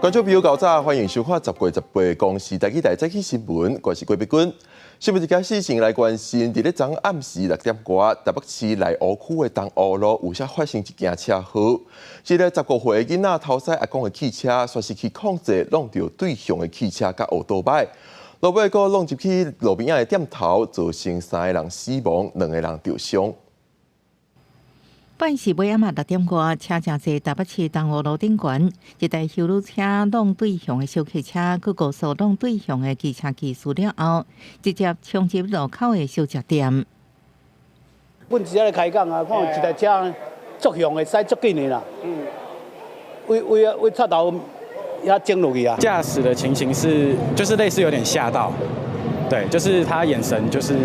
觀眾朋友，較早，歡迎收看10月18公視台語台早起新聞，我是郭碧君。新聞一開始先來關心，佇咧昨暗時6點外，台北市內湖區的東湖路有啥發生一件車禍。這个15歲囡仔偷駛阿公的汽車，煞失去控制，挵著對向的汽車佮歐多擺，路尾閣挵入去路邊仔的店頭，造成三个人死亡，兩个人著傷。拜四尾暗仔6點外，車誠濟台北市東湖路頂懸，一台休旅車挵對向的小客車，閣高速挵對向的機車騎士了後，直接衝入路口的小食店。阮佇遮咧開講啊，看有一台車足向的，駛足緊的啦。為為為插頭遐整落去啊。駕駛的情形是，就是類似有點嚇到，對，就是他眼神就是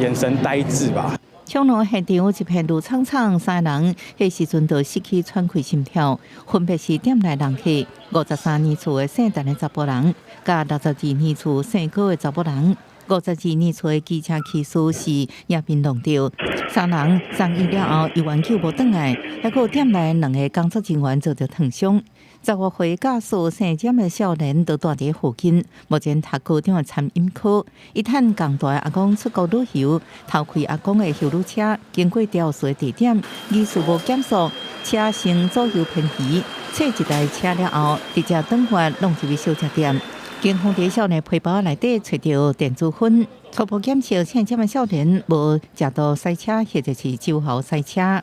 眼神呆滯吧。衝撞現場一片怒悖悖，三人彼時陣就失去喘氣心跳，分別是店內人客53年次的姓陳的查埔人，佮62年次姓高的查某人，52年次的機車騎士是迎面挵著，三人送醫了後猶原救無轉來，還閣有店內兩个工作人員遭著燙傷。15歲駕駛姓蔣的少年都蹛佇附近，目前讀高中的餐飲科。伊趁仝大的阿公出國旅遊，偷開阿公的休旅車，經過肇事的地點，疑似無減速，車身左右偏移，切一台車了後，直接轉彎挵入去小食店。警方佇少年皮包內底揣著電子煙，初步檢測姓蔣的少年無食毒駛車或者是酒後駛車。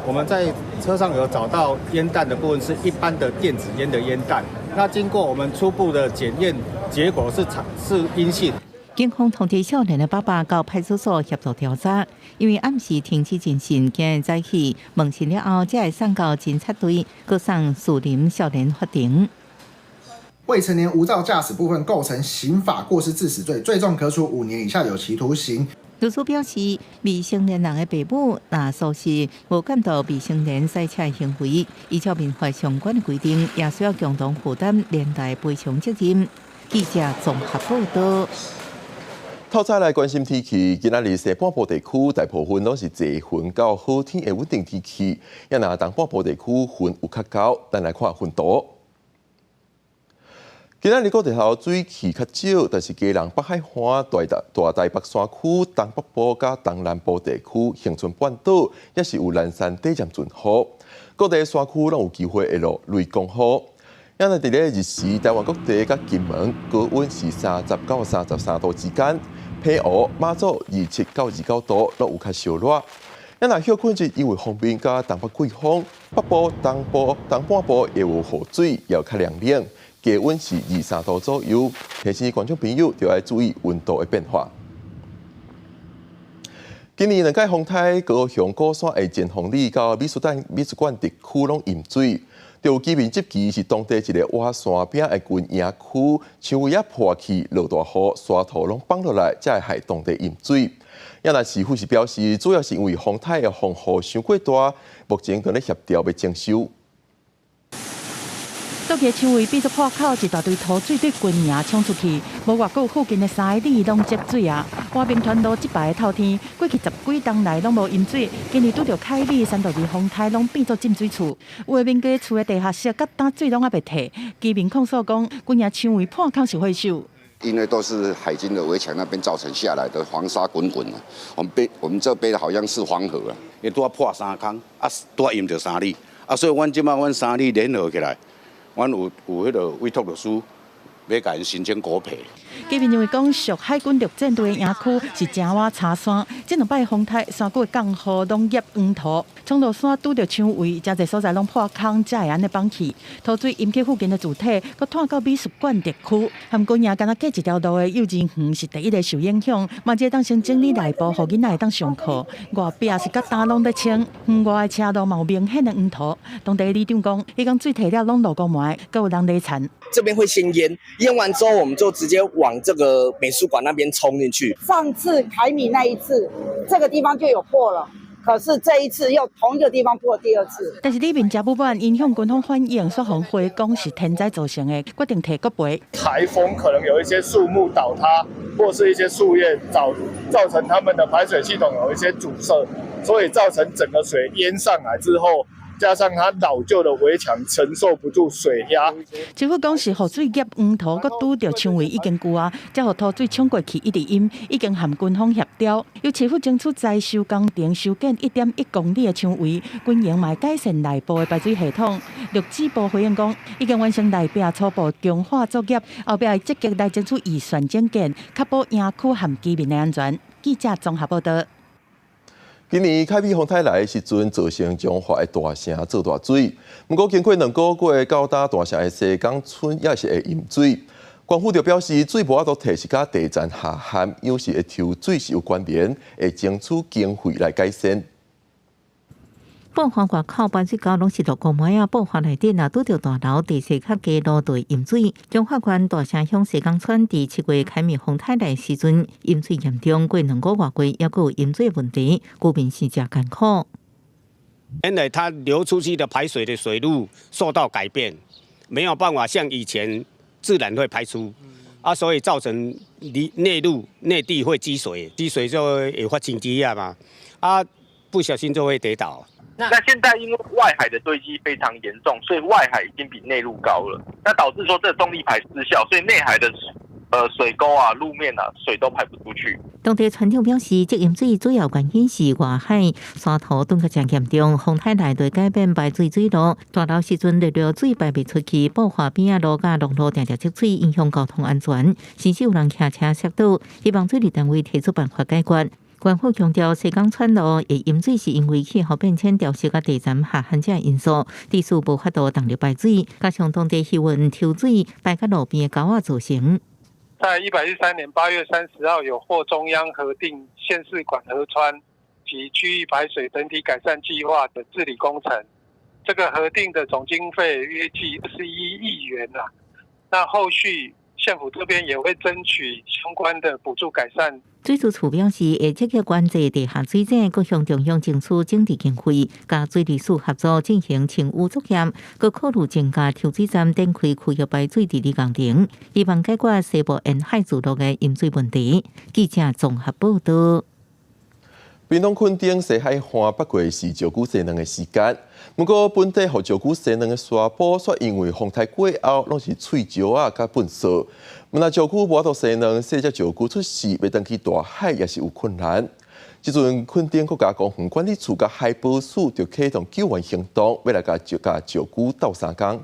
我們在車上有找到煙彈的部分，是一般的電子菸的煙彈。那經過我們初步的檢驗，結果是是陰性。警方通知少年的爸爸到派出所協助調查，因為暗時停止偵訊，今日早起問訊了後，才會送到偵察隊，閣送士林少年法庭。未成年無照駕駛部分構成刑法過失致死罪，最重可處5年以下有期徒刑。律師表示，未成年人的爸母若屬實無監督未成年駛車行為，依照民法相關的規定，也需要共同負擔連帶賠償責任。記者綜合報道。透早來關心天氣，今仔日西半部地區大部分攏是濟雲到好天的穩定天氣，也若東半部地區雲有較厚，咱來看雲圖。今仔日各地頭水汽較少，但是基隆北海岸、大台北山區、東北部佮東南部地區、恆春半島，也是有南山短暫陣雨。各地山區攏有機會會落雷公雨。也若佇咧日時，台灣各地佮金門高溫是30到33度之間，澎湖、馬祖27到29度，攏有較燒熱。也若歇睏日因為鋒面佮東北季風，北部、東部、東半部會有雨水，也有較涼冷。低溫是23度左右，提醒觀眾朋友著愛注意溫度的變化。今年兩屆風颱，高雄鼓山的前鋒里到美術館地區攏淹水，就有居民質疑是當地一个倚山邊的軍營區，牆圍仔破去，落大雨，沙土攏崩落來，才會害當地淹水。也若市府是表示，主要是因為風颱的風雨傷過大，目前正咧協調欲整修。倒去牆圍變做破口，一大堆土水對軍營衝出去，無偌久附近的三里攏積水啊！和平團路這排的透天，過去十幾冬來攏無淹水，今年拄著凱里三度二風颱，攏變做浸水厝。有的民家厝的地下室，佮今水攏猶袂退。居民控訴講，軍營牆圍破口是火手。因為都是海軍的圍牆那邊造成下來的黃沙滾滾啊，我們這邊好像是黃河啊，因拄仔破三空，啊拄仔淹著三里，啊所以阮這擺阮三里聯合起來。阮有彼个委託律師，欲共𪜶申請國賠。居民認為講，屬海軍陸戰隊的營區是誠倚柴山，這兩擺風颱山谷的降雨攏挹黃土，衝落山拄著牆圍，誠濟所在攏破空，才會按呢崩去。土水淹去附近的住宅，閣湠到美術館特區，和軍營敢若隔一條路的幼稚園是第一个受影響。嘛，會當先整理內部，予囡仔會當上課。外壁是佮今攏咧清，園外的車路嘛有明顯的黃土。當地里長講，彼工水退了攏落雨暝，閣有人咧田。這邊會先淹，淹完之後我們就直接往這個美術館那邊衝進去。上次凱米那一次，這個地方就有破了，可是這一次又同一個地方破第二次。但是里面誠不滿，𪜶向軍方反映，煞予回講是天災造成的，決定提國賠。颱風可能有一些樹木倒塌，或是一些樹葉造成他們的排水系統有一些阻塞，所以造成整個水淹上來之後，加上它老舊的圍牆承受不住水壓。師傅講是雨水夾黃土，閣拄著牆圍已經舊啊，才予土水沖過去一直淹，已經和軍方協調，由市府爭取災修工程修建1.1公里的牆圍，軍營嘛改善內部的排水系統。綠植部回應講，已經完成內壁初步強化作業，後壁會積極來爭取預算整建，確保營區和居民的安全。記者綜合報道。今年海美風颱來的時陣，造成彰化的大城做大水。毋過經過2個月到今大城的西港村也是會淹水。縣府就表示，水無法度退是佮地層下陷，有時會抽水是有關聯，會爭取經費來改善。埔華外口排水溝攏是落高梅仔，埔華內底若拄著大樓地勢較低路就會淹水。彰化縣大城鄉西港村佇7月海美風颱來時陣，淹水嚴重，過2個外月猶閣有淹水問題，居民是誠艱苦。因為它流出去的排水的水路受到改變，沒有辦法像以前自然會排出，啊，所以造成內內陸內地會積水，積水就會發青積啊嘛，啊，不小心就會跌倒。那現在因為外海的堆積非常嚴重，所以外海已經比內陸高了，那導致說這個動力排失效，所以內海的水溝啊、路面啊，水都排不出去。當地村長表示，這淹水主要原因是外海沙土凍得真嚴重，風颱來對改變排水水路，大流時陣落水排袂出去，埔華邊仔路佮陸路定定積水，影響交通安全，甚至有人騎車摔倒，希望水利單位提出辦法解決。縣府強調，西港村路會淹水是因為氣候變遷、潮濕佮地層下陷這因素，致使無法度動力排水，加上當地漁民抽水排到路邊的溝仔造成。在113年8月30號，有獲中央核定縣市管河川及區域排水整體改善計劃的治理工程，這個核定的總經費約計21億元啊。那後續縣府這邊也會爭取相關的補助改善。水資處表示，會積極關注地下水井，閣向中央爭取整治經費，佮水利署合作進行清淤作業，閣考慮增加抽水站展開區域排水治理工程，希望解決西部沿海聚落的淹水問題。記者綜合報道。屏東墾丁西海岸不過是石龜生卵的時間，毋過本地予石龜生卵的沙埔，卻因為風颱過後，攏是碎石仔佮糞掃。毋但石龜無法度生卵，細隻石龜出世欲轉去大海也是有困難。這陣墾丁國家公園管理處佮海保署就啟動救援行動，欲來共石龜鬥相共。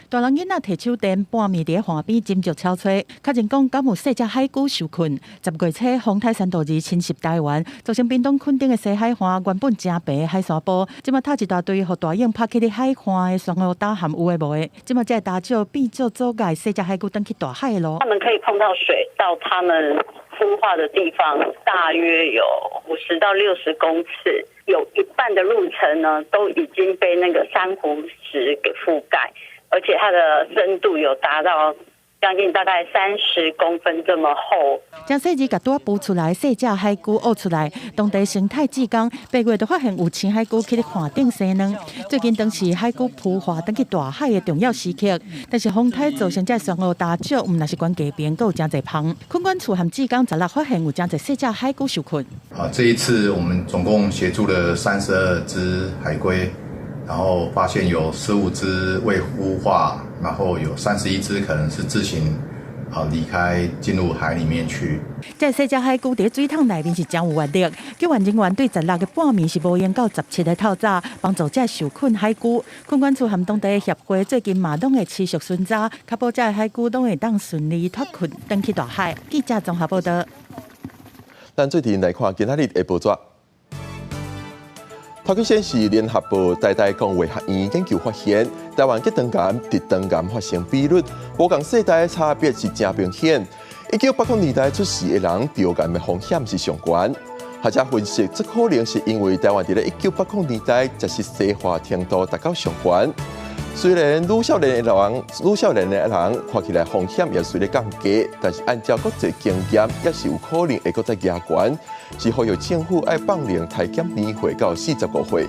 大人囡仔提手電，半暝佇岸邊斟酌草炊，確認講敢有細隻海龜受困。10月初，風颱山度二侵襲台灣，造成屏東墾丁的西海岸原本誠白的海沙埔，這馬塌一大堆，予大湧拍去佇海岸的珊瑚礁含有的無的，這馬這個礁石變做阻礙細隻海龜轉去大海的路。他們可以碰到水，到他們孵化的地方，大約有50到60公尺，有一半的路程呢，都已經被那個珊瑚石給覆蓋。而且它的深度有達到將近大概30公分這麼厚。將細隻共拄仔孵出來，細隻海龜挖出來，當地生態志工8月就發現有青海龜去佇岸頂生卵。最近當是海龜孵化轉去大海的重要時刻，但是風颱造成這珊瑚礁石，毋但是懸低爿，閣有誠濟芳。墾管處和志工16發現有誠濟細隻海龜受困。啊，這一次我們總共協助了32隻海龜。然後發現有15隻未孵化，然後有31隻可能是自行離開進入海裡面去。這細隻海龜佇水桶內面是誠有活力，救援人員對16的半暝是無閒到17的透早，幫助這受困海龜。墾管處和當地協會最近嘛攏會持續巡查，確保這海龜攏會當順利脫困，轉去大海。記者綜合報道。咱最近來看今仔日的報紙。頭先是聯合報台大公衛學院研究發現，台灣結腸癌、直腸癌發生比率，無仝世代差別是誠明顯。1980年代出世的人，著癌的風險是上懸。學者分析，這可能是因為台灣佇咧1980年代，食食西化程度達到上懸。雖然愈少年的人，愈少年的人看起來風險也隨咧降低，但是按照國際經驗，也是有可能會閣再加懸。是呼籲政府愛放寬篩檢年歲到45歲。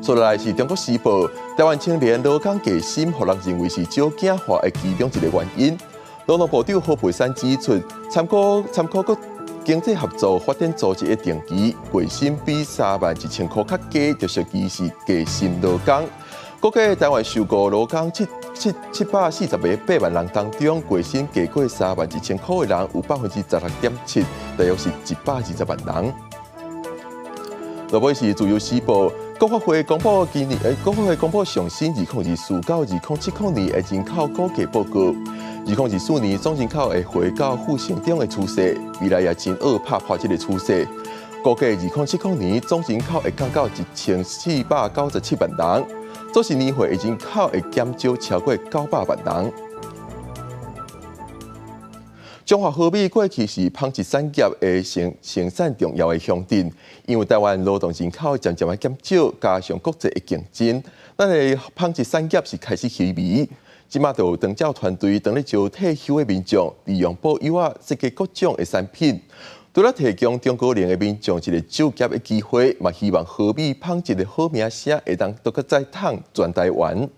接落來是中國時報，台灣青年勞工低薪，予人認為是少子化的其中一個原因。勞動部長何佩珊指出，參考參考國經濟合作發展組織的定義，月薪比31,000箍較低，就屬於是低薪勞工。估計台灣受僱勞工748萬人當中，月薪低過31,000箍的人有16.7%，大約是120萬人。落尾是自由時報，國發會公布今年，國發會公布上新2024到2070年的人口估計報告。2024年總人口會回到負成長的趨勢，未來也真惡拍破這个趨勢。估計2070年總人口會降到1497萬人，做時年歲的人口會減少超過900萬人。彰化和美過去是紡織產業的生產重要的鄉鎮，因為台灣勞動人口漸漸的減少，加上國際的競爭，咱的紡織產業是開始式微。這馬就有長照團隊當咧招退休的民眾，利用布幼仔設計各種的產品，除了提供中高齡的民眾一个就業的機會，嘛希望和美紡織的好名聲會當閣再淌全台灣。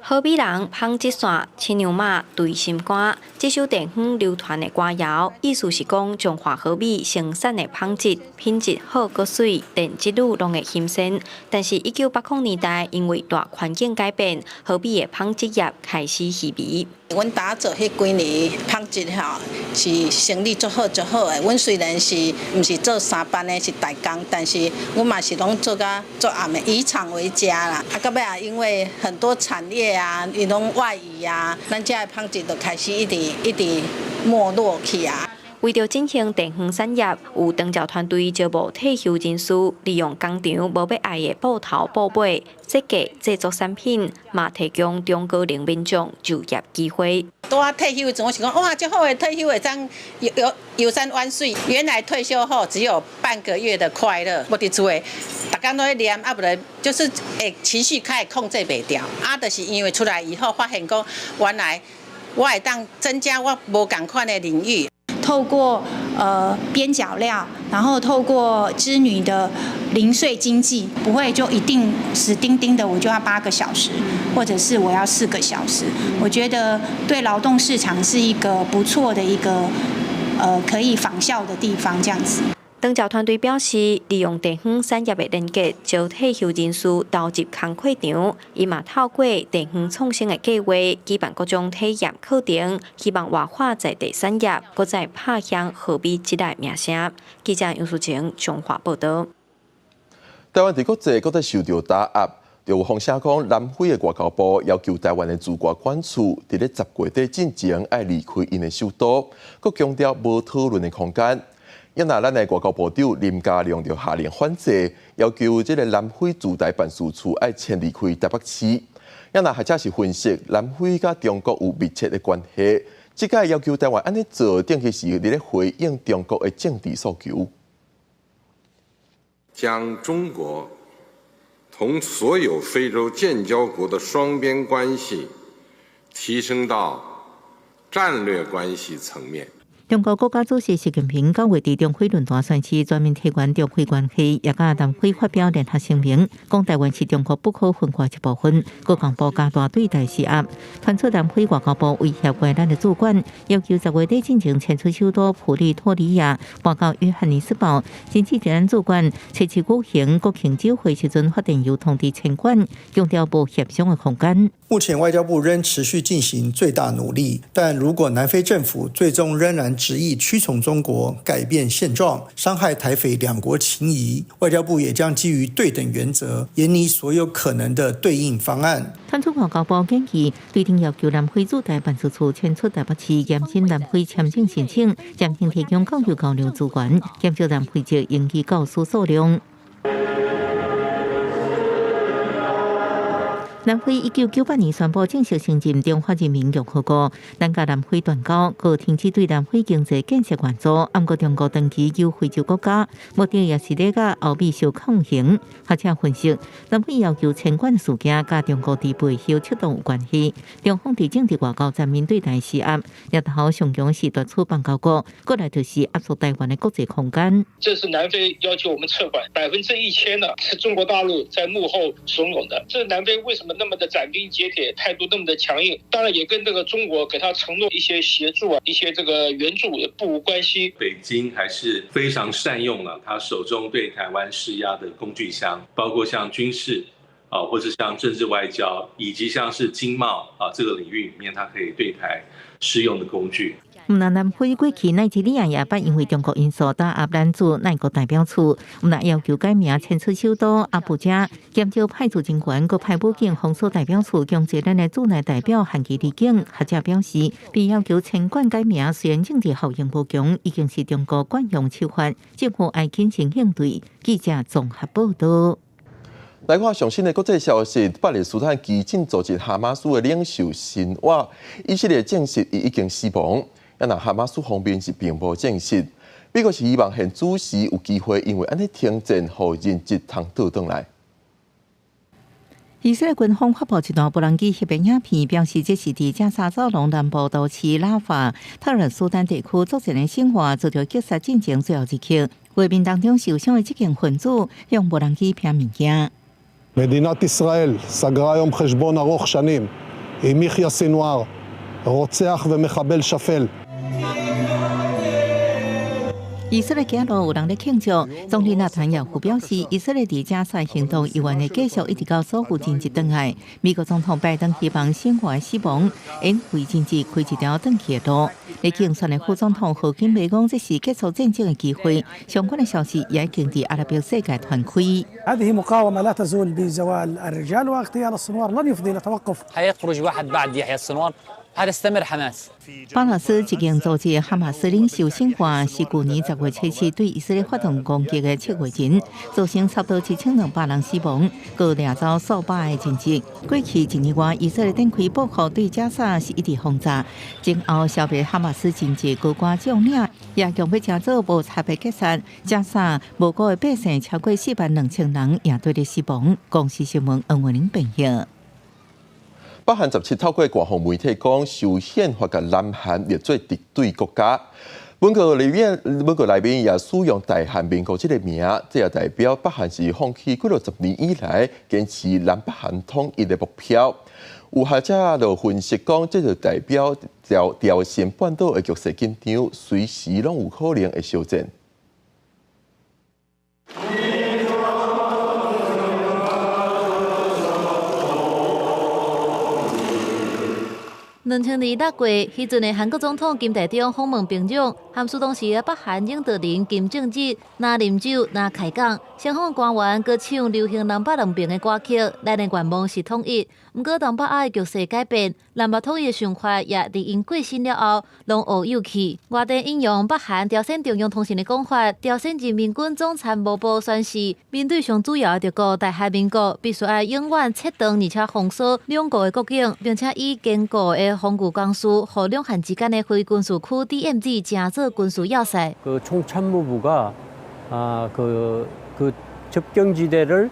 和美人紡織線，親娘媽對心肝。這首地方流傳的歌謠，意思是講彰化和美生產的紡織品質好、閣媠，連織女攏會欣羨。但是，1980年代因為大環境改變，和美的紡織業開始式微。阮打做彼幾年紡織吼是生意足好足好的。阮雖然是毋是做三班的，是代工，但是阮嘛是攏做甲足暗的，以廠為家啦。啊，到尾啊，因為很多產業啊，伊攏外移啊，咱遮的紡織就開始一直一直沒落去啊。為著振興地方產業，有長照團隊招募退休人士，利用工廠無欲愛的布頭布尾，設計製作產品，嘛提供中高齡民眾就業機會。拄仔退休時，我想講哇，這好的退休會當遊遊遊山玩水。原來退休後只有半個月的快樂，無佇厝的，逐工攏咧念，啊無咧就是會情緒開始控制袂牢，啊，就是因為出來以後發現講，原來我會當增加我無仝款的領域。透過邊角料，然後透過織女的零碎經濟，不會就一定死釘釘的，我就要8個小時，或者是我要4個小時。我覺得對勞動市場是一個不錯的一個可以仿效的地方，這樣子。長照團隊表示，利用地方產業的連結，招退休人士投入工課場。伊嘛透過地方創生的計劃，舉辦各種體驗課程，希望活化在地產業，閣再拍響和美這个名聲。記者楊淑晴彰化報導。台灣佇國際閣再受著打壓，就有風聲講，南非的外交部要求台灣的駐外館處，佇咧10月底進前愛離開𪜶的首都，閣強調無討論的空間。啊若咱的外交部長林佳龍就下令反制，要求這个南非駐台辦事處愛遷離開台北市。啊若學者是分析，南非佮中國有密切的關係，這擺要求台灣按呢做，等於是佇咧回應中國的政治訴求。將中國同所有非洲建交國的雙邊關係提升到戰略關係層面。中國國家主席習近平九月佇中非論壇宣示全面提懸中非關係，也佮南非發表聯合聲明，講台灣是中國不可分割一部分。國防部加大對台施壓，傳出南非外交部威脅關咱的駐館，要求10月底進前遷出首都普利托里亞，搬到約翰尼斯堡。甚至咱駐館初七舉行國慶酒會時陣發電郵通知遷館，強調無協商的空間。目前外交部仍持續進行最大努力，但如果南非政府最終仍然執意屈從中國，改變現狀，傷害台菲兩國情誼，外交部也將基於對等原則，研擬所有可能的對應方案。傳出外交部建議，對頂要求南非駐台辦事處遷出台北市，嚴審南非簽證申請，暫停提供教育交流資源，減少南非籍英語教師數量。南非1998年宣布正式承認中華人民共和國，咱佮南非斷交，閣停止對南非經濟建設援助。毋過中國長期研究非洲國家，目的也是咧佮歐美相抗衡。學者分析，南非要求遷館事件佮中國佇背後策動有關係。中方佇政治外交層面對台施壓，日頭上強是奪取邦交國，過來就是壓縮台灣的國際空間。這是南非要求我們撤館，1000%呢，是中國大陸在幕後慫恿的。這南非為什麼？那麼的斬釘截鐵，態度那麼的強硬？當然也跟這個中國給他承諾一些協助啊，一些這個援助也不無關係。北京還是非常善用了他手中對台灣施壓的工具箱，包括像軍事啊，或者像政治外交，以及像是經貿啊這個領域裡面，他可以對台施用的工具。毋但南非過去奈及利亞也捌因為中國因素打壓咱駐內國代表處，毋但要求改名遷出首都阿布加，減少派駐人員，閣派武警封鎖代表處，強制咱的駐內代表限期離境。學者表示，被要求遷館改名，雖然政治效應無強，已經是中國慣用手法，政府愛謹慎應對。記者綜合報道。來看上新的國際消息，巴勒斯坦激進組織哈馬斯的領袖辛瓦，以色列證實伊已經死亡。啊，若哈馬斯方面是並無證實。美國是希望現主時有機會，因為按呢停戰，予人質通倒轉來。以色列軍方發布一段無人機翕的影片，表示這是佇加沙走廊南部都市拉法托爾斯丹地區作戰的辛瓦遭著擊殺進前最後一刻。畫面當中受傷的激進分子用無人機拼物件。 מדינת ישראל סגרה היום חשבון ארוך שנים עם יחיא סנוואר, רוצח ומחבל שפל. 以色列街路有人咧慶祝，總理納坦雅胡表示，以色列佇加沙行動猶原會繼續一直到所有人質轉來。美國總統拜登希望辛瓦死亡，會為人質開一條轉去的路。咧競選的副總統賀錦麗講，這是結束戰爭的機會。相關的消息也已經佇阿拉伯世界傳開。 هذه مقاومة لا تزول بزوال الرجال واغتيال السنوار لن يفضي إلى توقف. حيخرج واحد بعد يحيى السنوار حتستمر حماس。巴勒斯激進組織哈馬斯領袖辛瓦是舊年10月7日對以色列發動攻擊的策劃人，造成差不多7200人死亡，閣掠走數百个人質。過去一年外，以色列展開報復對加沙是一直轟炸，前後消滅哈馬斯人質高官將領，也強欲成做無差別擊殺加沙無辜的百姓超過4萬2000人也對咧死亡。公視新聞黃文玲編譯。北韓17透過官方媒體講，受憲法共南韓列做敵對國家。文告內面也使用大韓民國這個名，這也代表北韓是放棄幾落十年以來堅持南北韓統一的目標。有學者就分析講，這就代表朝鮮半島的局勢緊張，隨時攏有可能會燒戰。2026月，彼陣的韓國總統金大中訪問平壤，函授當時的北韓領導人金正日，若啉酒，若開講，雙方官員閣唱流行南北兩邊的歌曲，咱的願望是統一。毋過東北亞的局勢改變，南北統一的想法也佇𪜶過身了後，攏烏有去。外電引用北韓朝鮮中央通訊的講法，朝鮮人民軍總參謀部宣示，面對上主要的敵國大韓民國，必須愛永遠切斷而且封鎖兩國的國境，並且以堅固的防禦工事，予兩韓之間的非軍事區 DMZ 成做軍事要塞。 그 총참모부가 아, 그 접경지대를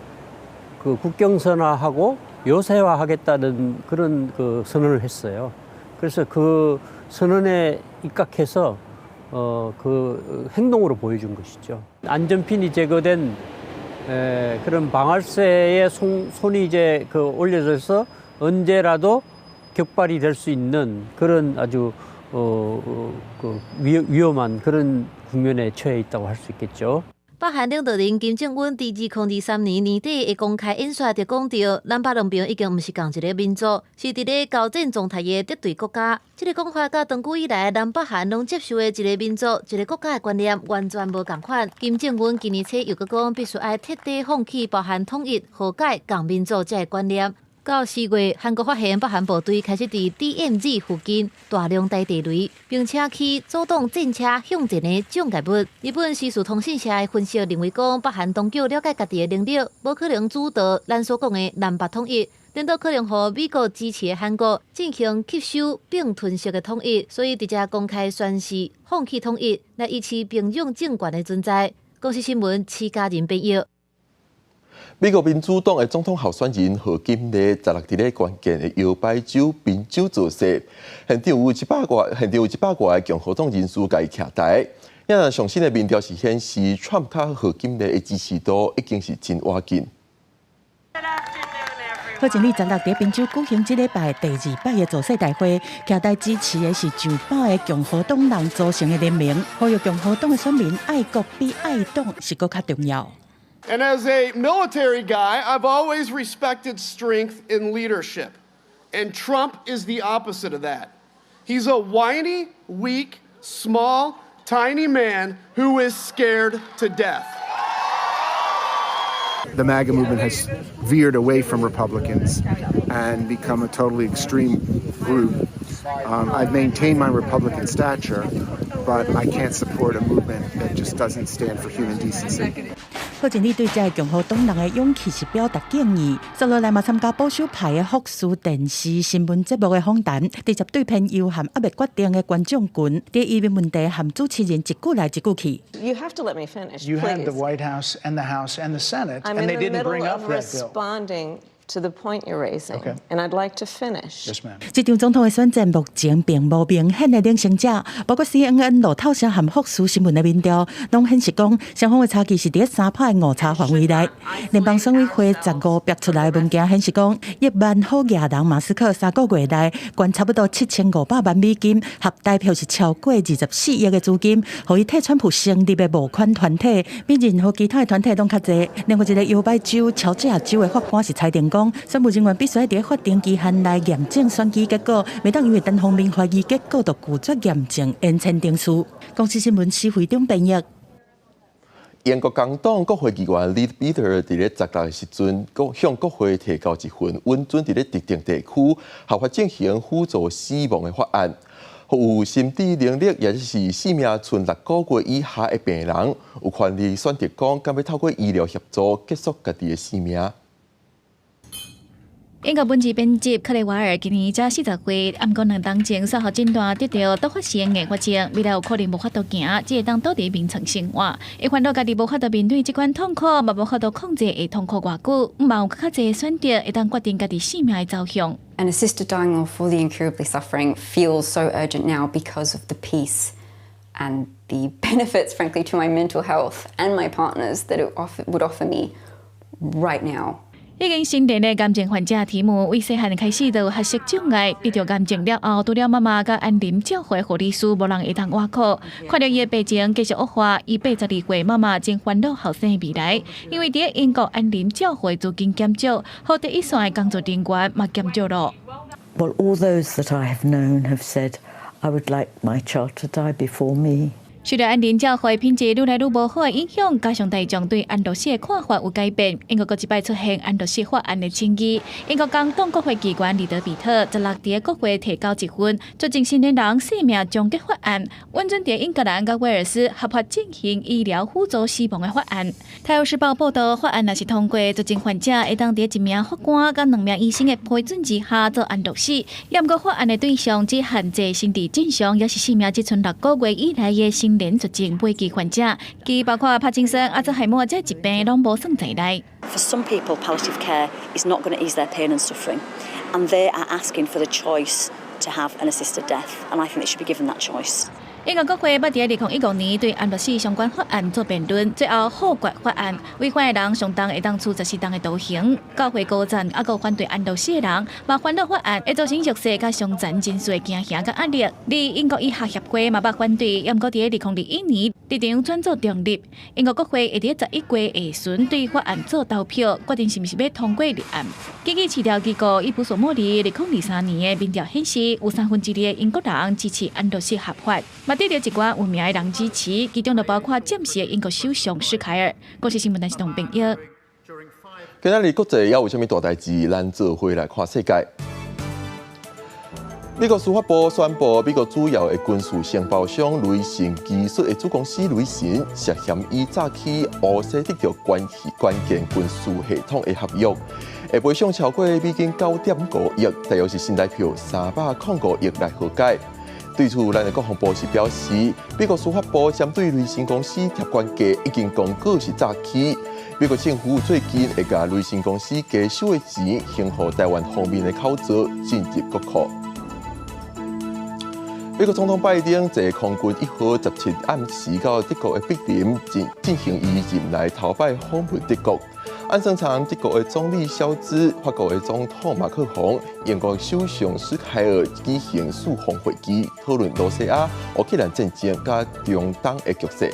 그 국경선화하고 요새화하겠다는 그런 그 선언을 했어요. 그래서 그 선언에 입각해서 그 행동으로 보여준 것이죠. 안전핀이 제거된 그런 방아쇠에 손이 이제 그 올려져서 언제라도 격발이 될 수 있는 그런 아주 그 위험한 그런 국면에 처해 있다고 할 수 있겠죠. 北韓領導人金正恩佇2023年年底的公開演說就講到，南北兩邊已經毋是仝一个民族，是佇咧交戰狀態的敵對國家。這个講法佮長久以來南北韓攏接受的一个民族、一个國家的觀念完全無仝款。金正恩今年初又閣講，必須愛徹底放棄包含統一、和解、仝民族這个觀念。到4月，韓國發現北韓部隊開始佇 DMZ 附近大量埋地雷，並且起阻擋戰車向前的障礙物。日本時事通信社的分析認為，講北韓當局了解家己的能力，無可能主導咱所講的南北統一，顛倒可能予美國支持的韓國進行吸收並吞式的統一，所以直接公開宣示放棄統一，來維持平壤政權的存在。公視新聞，徐嘉仁編譯。美國民主黨的總統候選人賀錦麗十六佇咧關鍵的搖擺州賓州造勢，現場有100外个共和黨人士共伊徛台。啊，上新的民調是顯示，川普佮賀錦麗的支持度已經是真倚近。賀錦麗十六佇賓州舉行這禮拜第二擺的造勢大會，徛台支持的是上百个共和黨人組成的聯盟，呼籲共和黨的選民愛國比愛黨是閣較重要。 And as a military guy, I've always respected strength in leadership. And Trump is the opposite of that. He's a whiny, weak, small, tiny man who is scared to death. The MAGA movement has veered away from Republicans and become a totally extreme group. I've maintained my Republican stature, but I can't support a movement that just doesn't stand for human decency. 賀錦麗對這个共和黨人的勇氣是表達敬意。接落來嘛參加保守派的福斯電視新聞節目的訪談，直接對偏右和猶未決定的觀眾群，佇移民問題和主持人一句來一句去。 You have to let me finish. You had the please. White House and the House and the Senate, I'm and in they the didn't middle bring up of that bill. responding to the point you're raising, Okay. and I'd like to finish. Yes, ma'am. 這場總統的選戰目前並無明顯的領先者，包括 CNN 路透社和福斯新聞的民調，攏顯示講雙方的差距是佇3趴的誤差範圍內。聯邦選委會15逼出來的文件顯示講，億萬好額人馬斯克3個月內捐差不多7500萬美金，合台票是超過24億的資金，予伊替川普成立的募款團體，比任何其他的團體攏較濟。另外一個搖擺州喬治亞州的法官是裁定講，選務人員必須佇法定期限內驗證選舉結果，袂當因為單方面懷疑結果就拒絕驗證延簽程序。公視新聞施惠中編譯。英國工黨國會議員 Leadbeater 佇咧16時陣，向國會提交一份允准佇咧特定地區合法進行輔助死亡的法案，予有心智能力，也就是性命賰6個月以下的病人，有權利選擇講，敢欲透過醫療協助結束家己的生命。英國文字編輯克雷瓦爾今年才40歲，毋過兩冬前煞予診斷得著多發性硬化症，未來有可能無法度行，只會當倒佇眠床生活。伊煩惱家己無法度面對這款痛苦，嘛無法度控制會痛苦偌久，嘛有較濟選擇會當決定家己性命的走向。 An assisted dying law for the incurably suffering feels so urgent now because of the peace and the benefits, frankly, to my mental health and my partners that it would offer me right now. 已經成年的癌症患者提姆，為細漢開始就有學習障礙，得著癌症了後，除了媽媽佮安寧照護護理師，無人會當倚靠。看著伊的病情繼續惡化，伊82歲媽媽真煩惱後生的未來，因為佇英國安寧照護資金減少，予第一線的工作人員嘛減少咯。 Well, all those that I have known have said, I would like my child to die before me. 受著安寧照護品質愈來愈無好的影響，加上大眾對安樂死的看法有改變，英國閣一擺出現安樂死法案的爭議。英國工黨國會議員李德比特十六佇國會提交一份促進成年人生命終結法案，允准佇英格蘭佮威爾斯合法進行醫療輔助死亡的法案。《泰晤士報》報道，法案若是通過，絕症患者會當佇一名法官佮兩名醫生的批准之下做安樂死。毋過法案的對象只限制心智正常，抑是性命只賰6個月以內的成年絕症末期患者，其包括帕金森、阿茲海默這疾病攏無算在內。 For some people, palliative care is not going to ease their pain and suffering, and they are asking for the choice to have an assisted death, and I think they should be given that choice. 英國國會捌佇2015年對安樂死相關法案做辯論，最後否決法案。違反的人上重會當處14冬的徒刑。教會高層猶閣反對安樂死的人，嘛煩惱法案會造成弱勢佮傷殘人士的驚嚇佮壓力。而英國醫學協會嘛捌反對，毋過佇2021年立場轉做中立。英國國會會佇11月下旬對法案做投票，決定是毋是欲通過立案。根據市調機構益普索莫尼2023年的民調顯示，有2/3的英國人支持安樂死合法。嘛得著一寡有名的人支持，其中就包括暫時的英國首相施凱爾。公視新聞陳世東編譯。今仔日國際猶有啥物大代誌？咱做伙來看世界。美國司法部宣布，美國主要的軍事承包商雷神技術的子公司雷神涉嫌以詐欺烏西得著關鍵軍事系統的合約，會賠償超過美金9.5億，大約是新台票305億來和解。對此，咱的國防部是表示，美國司法部針對雷神公司貼懸價已經公告是詐欺。美國政府最近會共雷神公司加收的錢，還予台灣方面的口座進入國庫。美國總統拜登坐空軍1號17暗時到德國的柏林進行伊任內頭擺訪問德國。按算參德國的總理蕭茲、法國的總統馬克宏、英國首相施凱爾舉行四方會議，討論羅西亞、烏克蘭戰爭佮中東的局勢。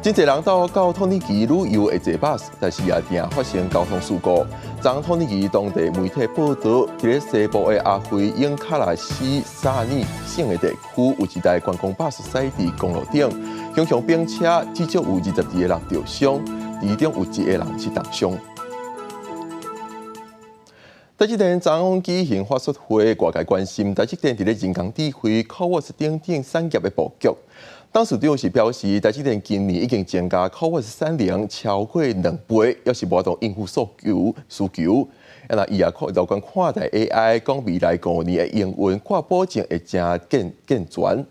真濟人到到土耳其旅遊會坐巴士，但是也定發生交通事故。昨土耳其當地媒體報導，佇咧西部的阿菲永卡拉斯薩爾省的地區，有一台觀光巴士駛佇公路頂，向向並車，至少有22個人著傷，其中有一個人是重傷。台積電昨昏舉行法說會，外界關心台積電佇咧人工智慧、CoWoS 等等產業的布局。董事長是表示，台積電今年已經增加 CoWoS 產能超過2倍，猶是無法度應付需求需求。啊，那伊也看樂觀看待 AI，講未來5年的營運掛保證會誠健健全。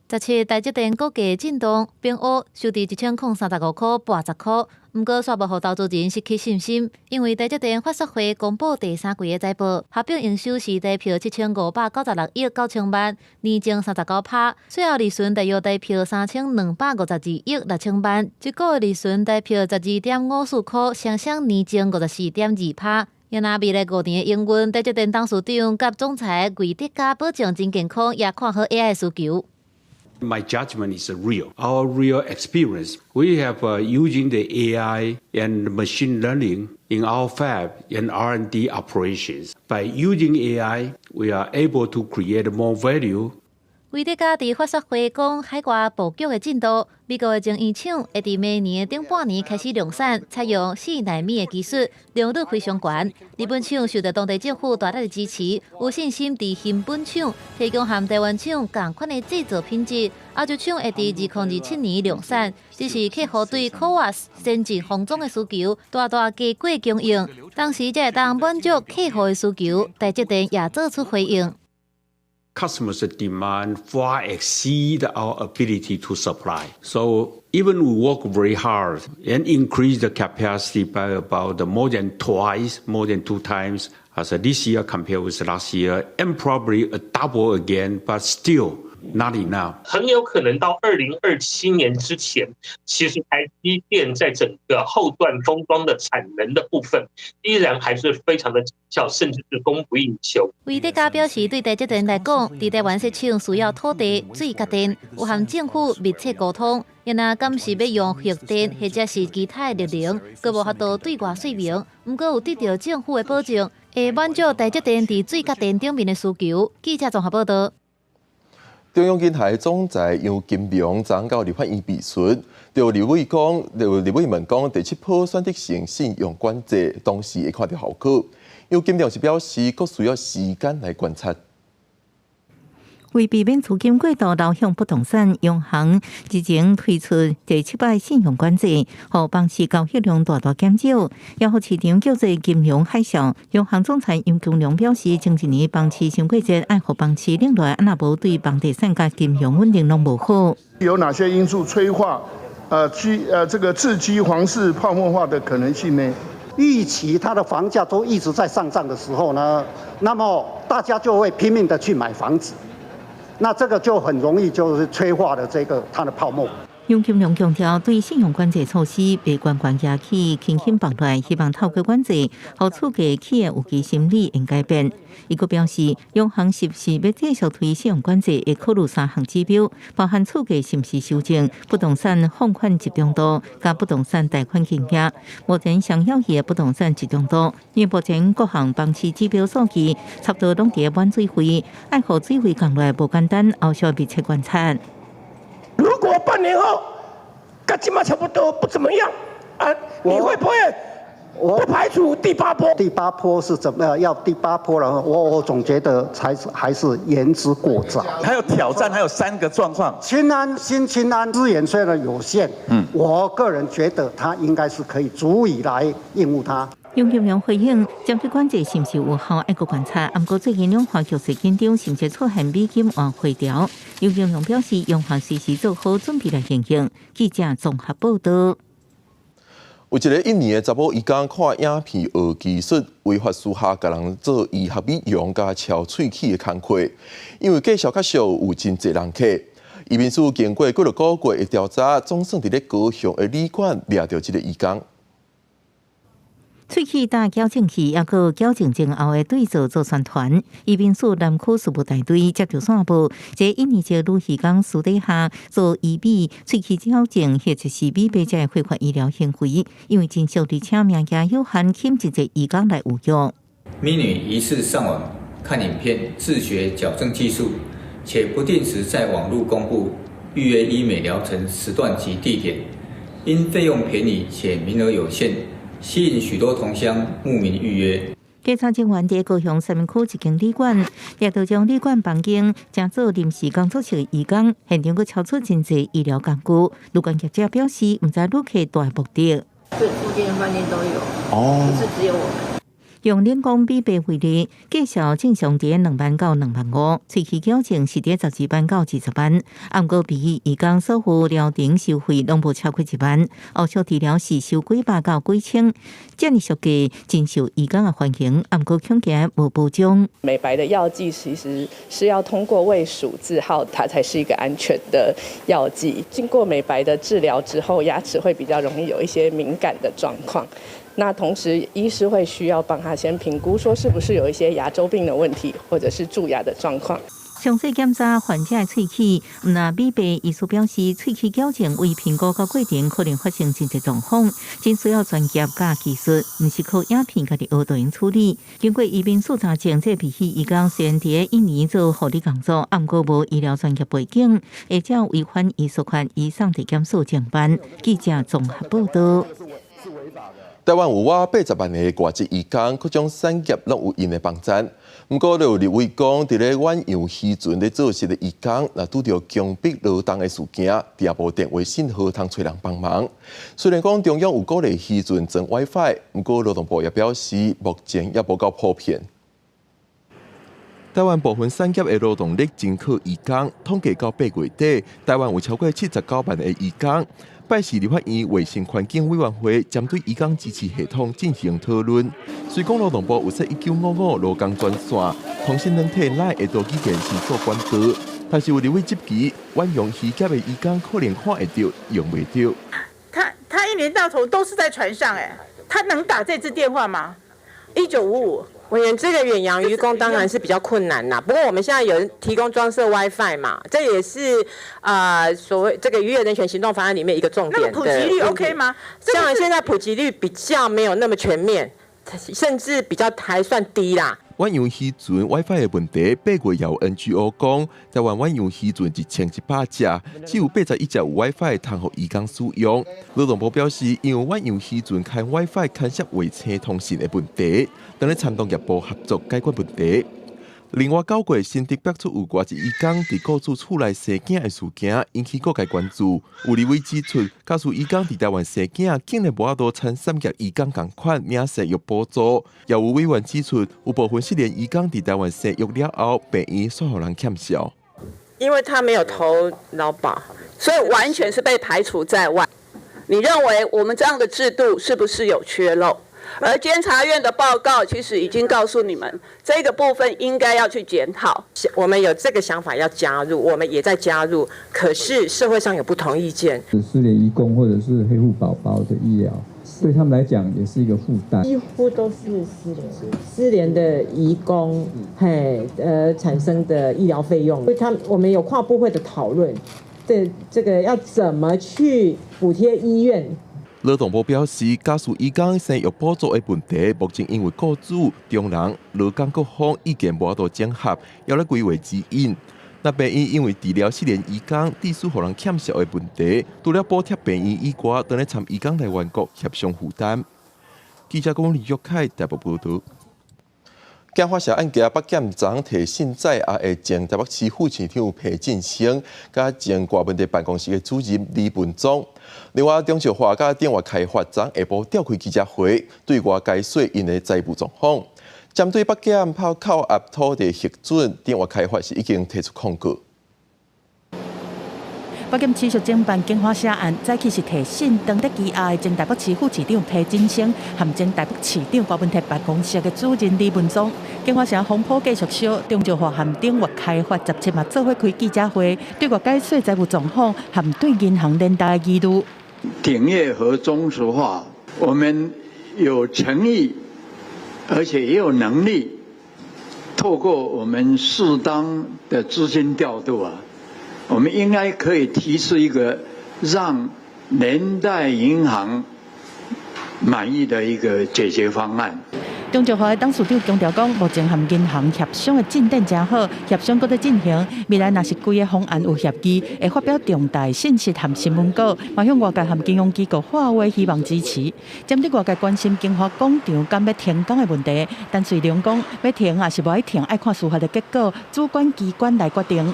17台積電股價震盪，平烏收佇1035.80塊。毋過，煞無予投資人失去信心，因為台積電法說會公布第三季的財報，合併營收是台票7596億9千萬，年增39%，稅後利潤大約台票3252億6千萬，這個月利潤台票12.54塊，雙雙年增54.2%。若未來5年的營運，台積電董事長佮總裁魏哲家保證真健康，也看好 AI 需求。 My judgment is real. Our real experience. We have using the AI and machine learning in our fab and R&D operations. By using AI, we are able to create more value. 魏哲家佇法說會講海外布局的進度，美國的晶圓廠會佇明年的頂半年開始量產，採用4納米的技術，良率非常懸。日本廠受到當地政府大力的支持，有信心佇熊本廠提供和台灣廠仝款的製造品質。歐洲廠會佇2027年量產，只是客戶對 CoWoS 先進封裝的需求大大加過供應，同時才會當滿足客戶的需求。台積電也做出回應。 Customers' demand far exceed our ability to supply. So even we work very hard and increase the capacity by about more than twice, more than two times as this year compared with last year, and probably a double again, but still not enough. 很有可能到2027年之前，其實台積電在整個後段封裝的產能的部分，依然還是非常的緊俏，甚至是供不應求。魏哲家表示，對台積電來講，佇台灣設廠需要土地、水佮電，有和政府密切溝通。若敢是欲用核電或者是其他的綠能，閣無法度對外說明。毋過有得到政府的保證，會滿足台積電佇水佮電頂面的需求。記者綜合報導。中央銀行總裁楊金龍昨到立法院備詢，就立委講，就立委問講，第七波選擇性信用管制當時會看著效果。楊金龍是表示，閣需要時間來觀察。為避免資金過度流向不動產，央行日前推出第七擺信用管制，予房市交易量大大減少，也予市場叫做金融海嘯。央行總裁楊金龍表示，前一年房市傷過熱，愛予房市冷落來，若無對房地產佮金融穩定攏無好。有哪些因素催化居這個刺激房市泡沫化的可能性呢？預期它的房價都一直在上漲的時候呢，那麼大家就會拼命的去買房子。那這個就很容易就是催化了這個它的泡沫。楊金龍強調，對信用管制措施袂懸懸舉起，輕輕放落來，希望透過管制，予厝價起的預期心理會改變。伊閣表示，央行是毋是欲繼續推信用管制，會考慮三項指標，包含厝價是毋是修正、不動產放款集中度、佮不動產貸款金額。目前上要的不動產集中度，因為目前各項房市指標數據差不多攏佇滿水位，愛予水位降落來無簡單，後續密切觀察。如果半年後，佮這馬差不多不怎麼樣，啊，你會不會不排除第八波？第八波是怎麼要第八波了？我總覺得才是還是言之過早。還有挑戰，還有三個狀況。清安新青安資源雖然有限，我個人覺得它應該是可以足以來應付它。楊金龍回應，針對管制是毋是有效，愛閣觀察。毋過最近兩岸局勢緊張，甚至出現美金換回調。楊金龍表示，央行隨時做好準備來應應。記者綜合報導。有一個印尼的查某，伊講看影片學技術，違法私下共人做醫學美容佮敲喙齒的工課，因為價數較俗，有真濟人客。移民署經過幾落個月的調查，總算佇咧高雄的旅館掠著這個移工。喙齒戴矯正器，抑閣矯正前後的對照做宣傳。移民署南區事務大隊接著線報，這印尼籍女移工私底下做醫美、喙齒矯正或者是美白這非法醫療行為，因為真俗而且名額有限，吸引真濟移工來預約。美女疑似上網看影片自學矯正技術，且不定時在網路公布預約醫美療程時段及地點，因費用便宜且名額有限，吸引許多同鄉慕名預約。檢查人員佇高雄三民區一間旅館，掠著將旅館房間成做臨時工作室的移工，現場閣超出真濟醫療工具。旅館業者表示，毋知旅客蹛的目的。這附近的飯店都有，不是只有我們。用人工美白為例，介紹正常佇2萬到2萬5，喙齒矯正是佇12萬到20萬。毋過比起移工所付療程收費，攏無超過1萬。後續治療是收幾百到幾千，這爾俗價真受移工的歡迎。毋過恐驚無保障。美白的藥劑其實是要通過衛署字號，它才是一個安全的藥劑。經過美白的治療之後，牙齒會比較容易有一些敏感的狀況。那同時，醫師會需要幫他先評估，說是不是有一些牙周病的問題，或者是蛀牙的狀況。詳細檢查患者的喙齒，毋但美白醫師表示，喙齒矯正為評估到過程可能發生真濟狀況，真需要專業佮技術，毋是靠影片家己學就用處理。經過移民署查證，這批移工雖然佇印尼做護理工作，毋過無醫療專業背景，會照違反醫術法移送地檢署偵辦。記者綜合報道。台灣有倚80萬个外籍移工，各種產業攏有𪜶的網站。毋過，就有立委講，佇咧遠洋漁船咧做事的移工，若拄著強迫勞動的事件，也無電話信號通揣人幫忙。雖然講中央有鼓勵漁船裝 WiFi，毋過勞動部也表示，目前也無夠普遍。台灣部分產業的勞動力真靠移工，統計到8月底，台灣有超過79萬个移工。拜四立法院衛生環境委員會針對移工支持系統進行討論。雖講勞動部有設1955勞工專線，通訊軟體 LINE 的多語言申訴管道，但是有立委質疑，遠洋漁業的移工可能看會著，用袂著。他一年到頭都是在船上，欸，他能打這支電話嗎？1955。委員，這個遠洋漁工當然是比較困難啦。不過我們現在有提供裝設 WiFi 嘛，這也是所謂這個漁業人權行動方案裡面一個重點。那麼普及率 OK 嗎？像現在普及率比較沒有那麼全面，甚至比較還算低啦。遠洋漁船 WiFi 的問題，8月也有 NGO 講，台灣遠洋漁船1100隻，只有81隻有 WiFi 通予移工使用。勞動部表示，因為遠洋漁船牽 WiFi 牽涉衛星通訊的問題，正咧參同業部合作解決問題。另外，9月新竹爆出有外籍移工佇雇主厝內生囝的事件，引起各界關注。有立委指出，假使移工佇台灣生囝，竟然無法度參產業移工仝款領生育補助。也有委員指出，有部分失聯移工佇台灣生育了後，病院煞予人欠數。因為他沒有投勞保，所以完全是被排除在外。你認為我們這樣的制度是不是有缺漏？而監察院的報告其實已經告訴你們，這個部分應該要去檢討。我們有這個想法要加入，我們也在加入，可是社會上有不同意見。失聯移工或者是黑戶寶寶的醫療，對他們來講也是一個負擔。幾乎都是失聯的移工，嘿，產生的醫療費用，所以他我們有跨部會的討論，這個要怎麼去補貼醫院？勞動部表示，假使移工生育補助的問題，目前因為雇主、中人、勞工各方意見無法度整合，猶咧規劃指引。那病院因為治療失聯移工，致使予人欠數的問題，除了補貼病院以外，正咧參移工來源國協商負擔。記者講李玉凱台北報導。檢發射案件，北檢昨提訊在押的前台北市副市長裴進興，佮前國問題辦公室的主任李文忠。另外，中石化佮鼎越開發昨下晡召開記者會，對外解說𪜶的財務狀況。針對北檢拋扣押土地核准，鼎越開發是已經提出抗告。北檢持續偵辦景華社案，早起是提訊當得羈押的前台北市副市長裴進興，和前台北市長郭文鐵辦公室的主任李文忠。京華城風波繼續燒，中石化和鼎越開發17嘛做伙開記者會，對外解說財務狀況和對銀行連帶的疑慮。鼎越和中石化，我們有誠意，而且也有能力，透過我們適當的資金調度啊，我們應該可以提出一個讓連帶銀行滿意的一個解決方案。中石化的董事長強調講，目前和銀行協商的進展誠好，協商閣咧進行。未來若是規个方案有協議，會發表重大信息和新聞稿，嘛向外界和金融機構發話，希望支持。針對外界關心京華廣場敢欲停工的問題，陳瑞隆講，欲停抑是無愛停，愛看司法的結果，主管機關來決定。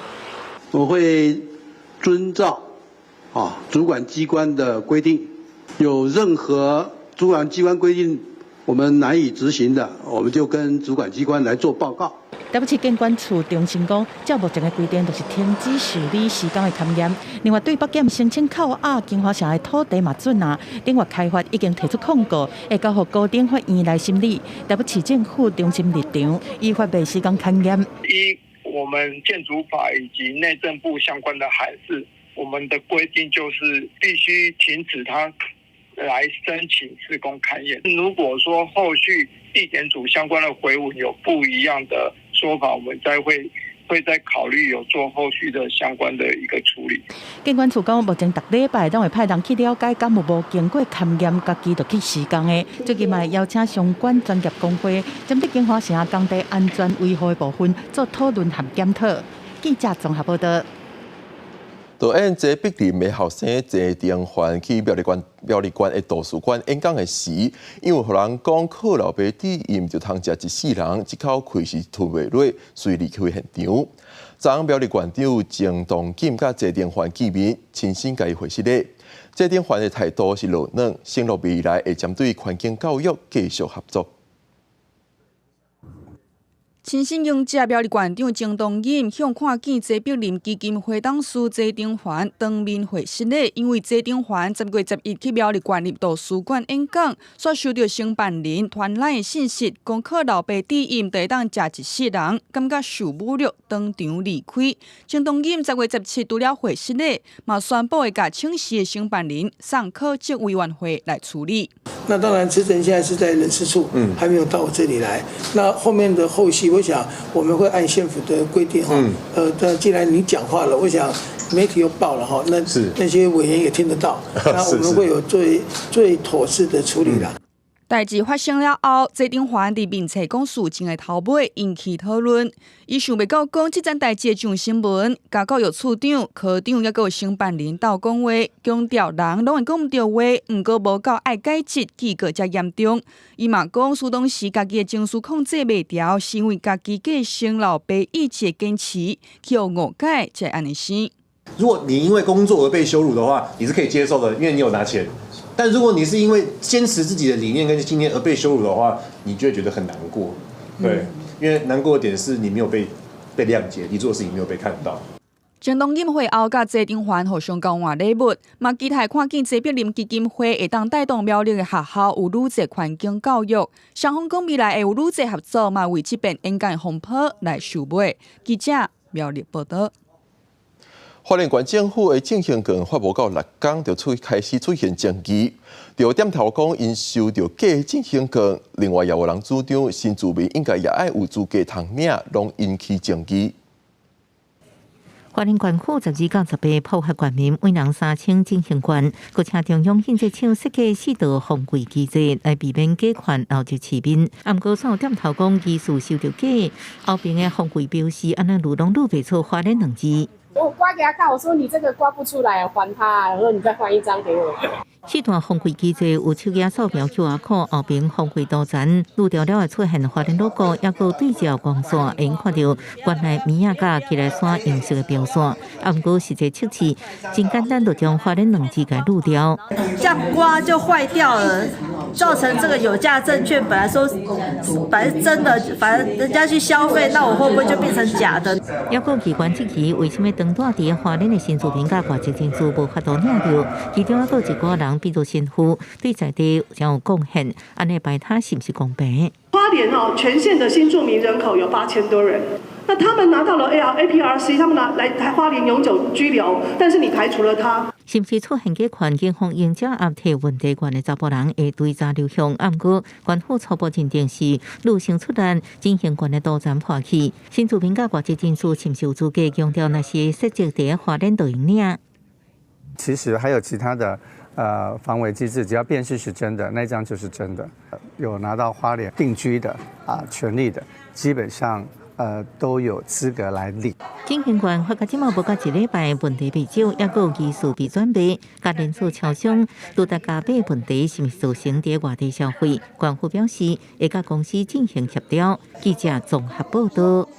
我會遵照主管機關的規定，有任何主管機關規定我們難以執行的，我們就跟主管機關來做報告。台北市建管處重申講，照目前的規定，就是停止受理施工的勘驗。另外，對北檢申請扣押京華城的土地嘛準啊，鼎越開發已經提出抗告，會交予高等法院來審理。台北市政府重申立場，依法袂施工勘驗。依我們建築法以及內政部相關的函釋，我們的規定就是必須停止它來申請施工勘驗。如果說後續地檢署相關的回文有不一樣的說法，我們再會再考慮有做後續的相關的一個處理。建管處講，目前逐禮拜攏會派人去了解，敢有無經過勘驗，家己就去施工的。最近嘛，邀請相關專業公會，針對京華城工地安全維護的部分做討論和檢討。記者綜合報道。導演謝碧玲的後生謝丁環去苗栗縣的圖書館演講的時，因為予人講靠老爸佇伊就通食一世人，這口氣是吞袂落，遂離開現場。昨昏苗栗縣長鄭東錦佮謝丁環見面，親身共伊回失禮。謝丁環的態度是柔軟，承諾未來會針對環境教育繼續合作。親身迎接苗栗縣長鄭東錦向看見謝碧玲基金會董事謝丁環當面會失禮，因為謝丁環10月11去苗栗縣立圖書館演講，煞收著承辦人傳來的信息，講靠老爸佇𪜶就會當食一世人，感覺受侮辱，當場離開。鄭東錦10月17除了會失禮，嘛宣布會共請示的承辦人送考績委員會來處理。那當然，辭呈現在是在人事處，還沒有到我這裡來。那後面的後續，我想我們會按縣府的規定哈。但既然你講話了，我想媒體又報了哈，那些委員也聽得到，那我們會有最最妥適的處理啦。代誌發生了後，謝丁環佇面冊講事情的頭尾引起討論。伊想袂到講這件代誌會上新聞，共教育處長、科長猶閣有承辦人鬥講話，強調人攏會講毋對話，毋過無夠愛解釋記過遮嚴重。伊嘛講，蘇當時家己的情緒控制袂牢，是因為家己繼承老爸意志的堅持，去予誤解才會按呢生。如果你因為工作而被羞辱的話，你是可以接受的，因為你有拿錢。但如果你是因為堅持自己的理念跟信念而被羞辱的話，你就會覺得很難過。對，因為難過的點是你沒有被諒解，你做的事情沒有被看到。鄭東錦會後，佮謝丁環互相交換禮物，嘛期待看見謝碧玲基金會會當帶動苗栗的學校有愈濟環境教育，雙方講未來會有愈濟合作，嘛為這遍演講風波來收尾。記者苗栗報道。花蓮縣政府的進行權發無夠6工，就開始出現爭議。就點頭講，𪜶收著假進行券，另外也有人主張新住民應該也愛有資格通領，攏引起爭議。花蓮縣府12到18普發縣民每人3000進行券，閣請中央建設廠設計四道防偽機制來避免假券流入市面。毋過，煞有點頭講疑似收著假，後爿的防偽標示按呢愈攏愈袂出花蓮兩字。我刮給他看，我說你這個刮不出來，還他，然後你再換一張給我。四段防偽機制有手機掃描 QR code，後爿防偽圖層，濾掉了會出現花蓮 logo，抑閣對照光線，會看著原來物仔佮基來山樣式的標線。毋過實際測試真簡單，就將花蓮兩字共濾掉。這樣刮就壞掉了，造成這個有價證券本來說本來是真的，反正人家去消費，那我會不會就變成假的？抑閣機關質疑，為啥物當蹛佇花蓮的新住民佮外籍人士無法度領著？其中抑閣有一寡人，比如新婦，對在地真有貢獻，按呢排他是毋是公平？花蓮哦，全縣的新住民人口有8000多人，那他們拿到了 APRC，他們拿來台花蓮永久居留，但是你排除了他。是毋是出現這款警方用遮壓提問題懸的查埔人會追查流向？毋過官府初步認定是女性出難，進行懸的多層破去。新住民佮外籍人士是毋是有資格強調？若是設籍佇花蓮就會領。其實還有其他的防偽機制，只要辨識是真的，那張就是真的。有拿到花蓮定居的啊權利的，基本上都有資格來領。警察官發覺這馬無到一禮拜，問題未少，抑閣有疑似被轉賣，佮連鎖超商拄著加碼問題，是毋是造成佇外地消費？官府表示會佮公司進行協調。記者綜合報道。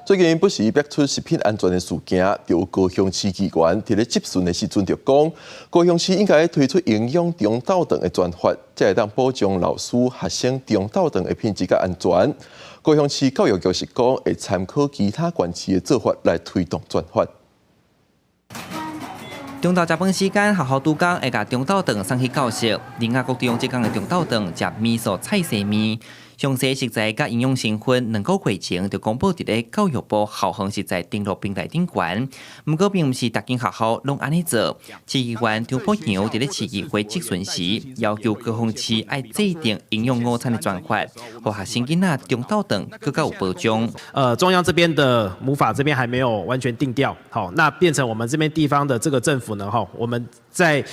最近不時爆出食品安全的事件，就有高雄市議員佇咧質詢的時陣就講，高雄市應該推出營養中晝頓的專法，才會當保障老師、學生中晝頓的品質佮安全。高雄市教育局是講會參考其他縣市的做法來推動專法。中晝食飯時間，學校督工會共中晝頓送去教室。苓雅國中這工的中晝頓食麵素菜絲麵。詳細食材佮營養成分兩個月前就公布佇咧教育部校方食材登錄平台頂懸。毋過並毋是逐間學校攏按呢做。市議員張博洋佇咧市議會質詢時，要求高雄市愛制定營養午餐的專法，予學生囡仔中晝頓閣較有保障。中央這邊的母法這邊還沒有完全定調，好，那變成我們這邊地方的這個政府呢，哈，我們在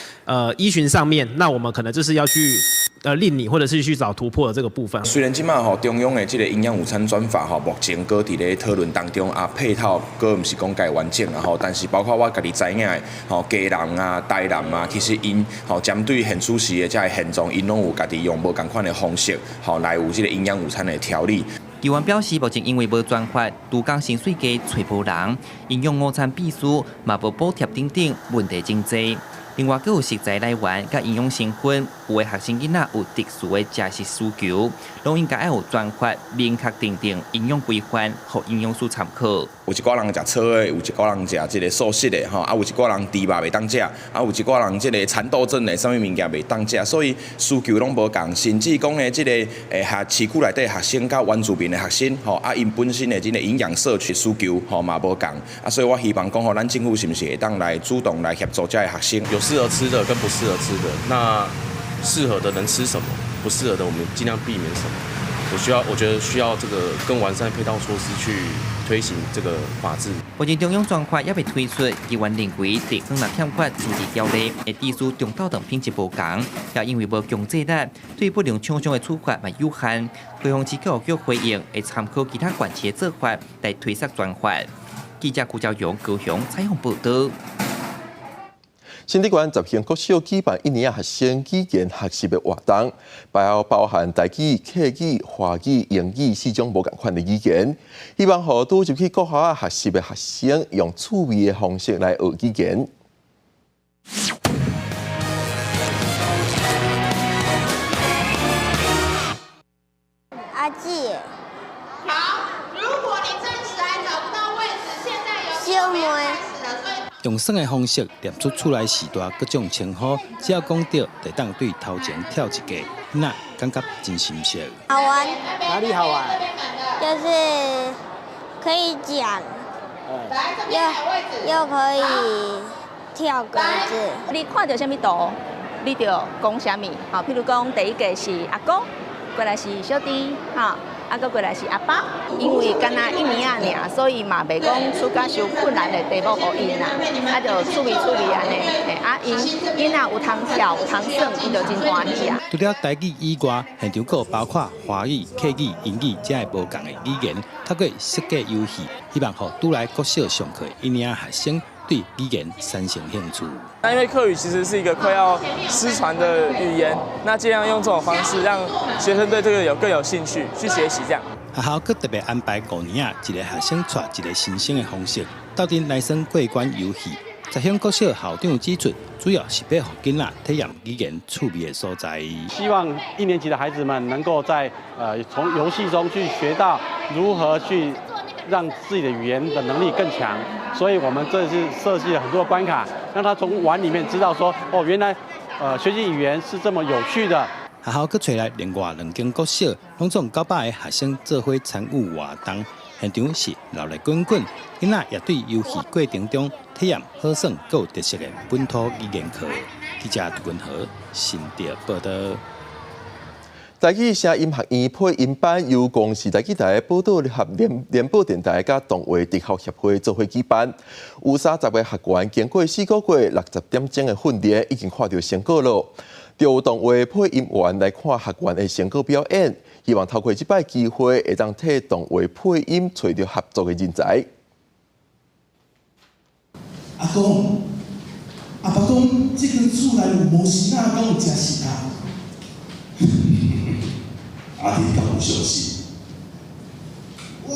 依循上面，那我們可能就是要去另擬或者是去找突破的這個部分。雖然這馬吼中央的這個營養午餐專法吼，目前閣佇咧討論當中啊，配套閣毋是講蓋完整啊吼，但是包括我家己知影的吼，基隆啊、台南啊，其實𪜶吼針對現此時的這个現狀，𪜶攏有家己用無仝款的方式吼來有這個營養午餐的調理。議員表示，目前因為無專法，督工薪水低，揣無人，營養午餐必須嘛無補貼等等問題真濟。另外，閣有食材來源佮營養成分，有的學生囡仔有特殊的食食需求，攏應該愛有專法明確訂定營養規範，予營養師參考。有一寡人食草的，有一寡人食這个素食的，吼，啊，有一寡人豬肉袂當食，啊，有一寡人這个蠶豆症的，啥物物件袂當食，所以需求攏無仝，甚至講呢，這个學市區內底學生佮原住民的學生，吼，啊，𪜶本身的這个營養攝取需求，吼嘛無仝，啊，所以我希望講吼，咱政府是毋是會當來主動來協助這个學生？有適合吃的跟不適合吃的，那適合的能吃什麼？不適合的我們盡量避免什麼？我覺得需要這個更完善配套措施去推行這個法制。目前中央專法猶未推出，議員認為地方若欠缺自治條例，會致使中晝頓品質無仝，也因為無強制力，對不良廠商的處罰嘛有限。高雄市教育局回應，會參考其他縣市的做法來推動專法。記者顧昭勇高雄採訪報道。新竹縣十興國小舉辦一年仔學生語言學習的活動，包含台語、客語、華語、英語四種無仝款的語言，希望予拄入去國校學習的學生用趣味的方式來學語言。阿姊。好，如果你暫時還找不到位置，現在有小妹。用耍的方式念出厝內序大各種稱呼，只要講對，就當對頭前跳一格，那感覺真心適。好玩。哪裡好玩？就是可以講，又可以跳格子。你看著啥物圖，你就講啥物。好，譬如講第一个是阿公，過來是小弟，哈。啊，閣過來是阿爸，因為敢若一年仔爾，所以嘛袂講出甲傷困難的題目予𪜶啦，啊就趣味趣味按呢，啊𪜶囡仔有通跳有通耍，𪜶就真歡喜啊。除了台語以外，現場閣包括華語、客語、英語這个無仝的語言，透過設計遊戲，希望予拄來國小上課的一年仔學生對語言產生興趣。那因為客語其實是一個快要失傳的語言，那盡量用這種方式讓學生對這個有更有興趣去學習。這樣。學校閣特別安排五年仔一个學生帶一个新生的方式，鬥陣來耍過關遊戲，十興國小校長指出，主要是欲予囡仔體驗語言趣味的所在。希望一年級的孩子們能夠在從遊戲中去學到如何去讓自己的語言的能力更強，所以我們這次設計了很多關卡，讓他從玩裡面知道說，哦，原來學習語言是這麼有趣的。學校閣揣來另外兩間國小，攏總900个學生做伙參與活動，現場是熱鬧滾滾，囡仔也對遊戲過程中體驗好耍、閣有特色的本土語言課。記者杜文和新竹報導。台語聲音學院配音班由公視台語台寶島聯合聯播電臺佮動畫特效協會做伙舉辦，有30个學員經過4個月60點鐘的訓練，已經看著成果囉。就有動畫配音員來看學員的成果表演，希望透過這擺機會，會當替動畫配音揣著合作的人才。阿公，阿爸講，這間厝內有魔神仔，敢有誠實啊？阿弟敢有相信？我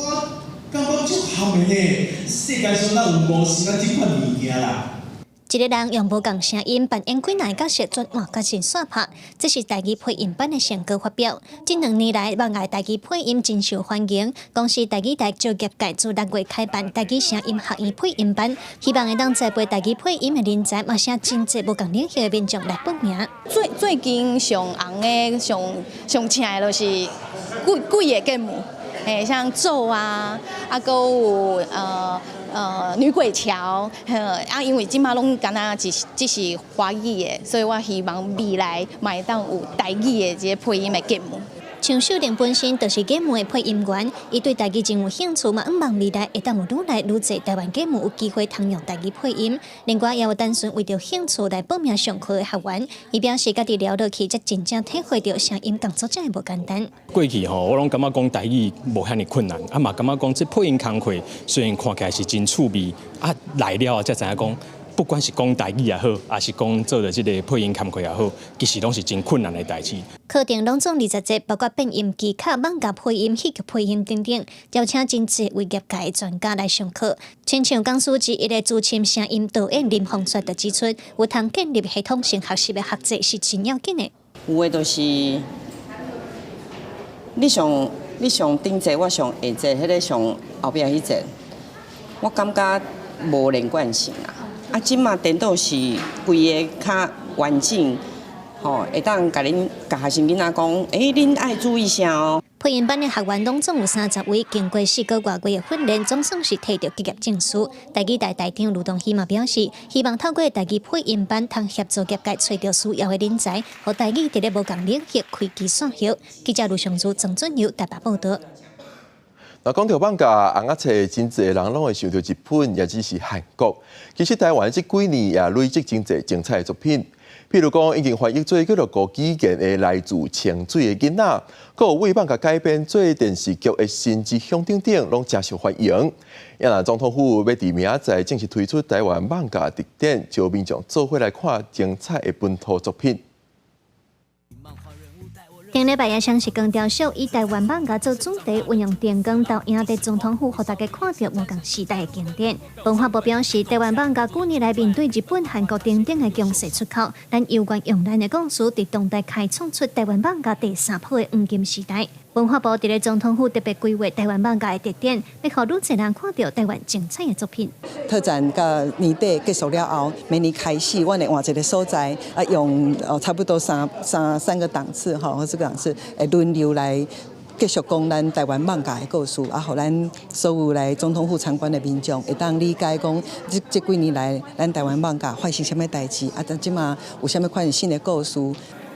感覺足合的呢，世界上哪有魔神仔這款物件啦？一個人用無仝聲音扮演幾若个角色轉換佮真煞拍，這是台語配音班的成果發表。這兩年來，網愛台語配音真受歡迎。公視台語台招業界自6月開辦台語聲音學院配音班，希望會當栽培台語配音的人才，嘛請真濟無仝領域的民眾來報名。最近上紅的、上上請的，就是鬼鬼的節目，欸，像咒啊，啊，閣有女鬼橋，啊，因為這馬攏敢若只是華語的，所以我希望未來嘛會當有台語的這个配音的節目。像秀玲本身就是節目的配音員，伊對台語真有興趣，嘛向望未來會當有愈來愈濟台灣節目有機會通用台語配音。另外，也有單純為著興趣來報名上課的學員，伊表示家己聊落去，才真正體會著聲音工作者的無簡單。過去吼，我攏感覺講台語無遐爾困難，啊嘛感覺講這配音工課雖然看起來是真趣味，啊來了後才知影講，不管是講台語也好，抑是講做著這个配音工課也好，其實攏是真困難的代誌。課程攏總20節，包括變音技巧、網咖配音、戲劇配音等等，邀請真濟位業界的專家來上課。親像講師之一的資深聲音導演林鳳雪就指出，有通建立系統性學習的學者是真要緊的。有的就是你上頂節，我上下節，彼个上後壁彼節，我感覺無連貫性啊。啊，這馬顛倒是規个較完整，吼，會當共恁共學生囡仔講，欸，恁愛注意啥哦。配音班的學員攏總有30位，經過4個外月的訓練，總算是提著結業證書。台語台台長盧東希嘛表示，希望透過台語配音班，通協助業界揣著需要的人才，予台語佇咧無仝領域開枝散葉。記者盧尚珠、曾俊佑台北報導。那講著艋舺，尪仔冊真濟人攏會想著日本，抑者是韓國。其實台灣這幾年也累積真濟精彩的作品，譬如講已經翻譯做幾多個語言的來自清水的囡仔，閣有為艋舺改編做電視劇的心之鄉等等，攏誠受歡迎。啊若總統府欲佇明仔載正式推出台灣艋舺特展，招民眾做伙來看精彩的本土作品。頂禮拜也雙十光雕塑以台灣艋舺做主題，運用電光投影佇總統府，予大家看著無仝時代的經典。文化部表示，台灣艋舺幾年來面對日本、韓國等等的強勢出口，咱猶原用咱的故事，佇當代開創出台灣艋舺第三波的黃金時代。文化部佇咧總統府特別規劃台灣艋舺的特展，欲予愈濟人看著台灣精彩的作品。特展到年底結束了後，明年開始，阮會換一个所在，啊，用差不多三個檔次吼，或四個檔次，會輪流來繼續講咱台灣艋舺的故事，啊，予咱所有來總統府參觀的民眾會當理解講，這幾年來咱台灣艋舺發生啥物代誌，啊，這馬有啥物款新的故事。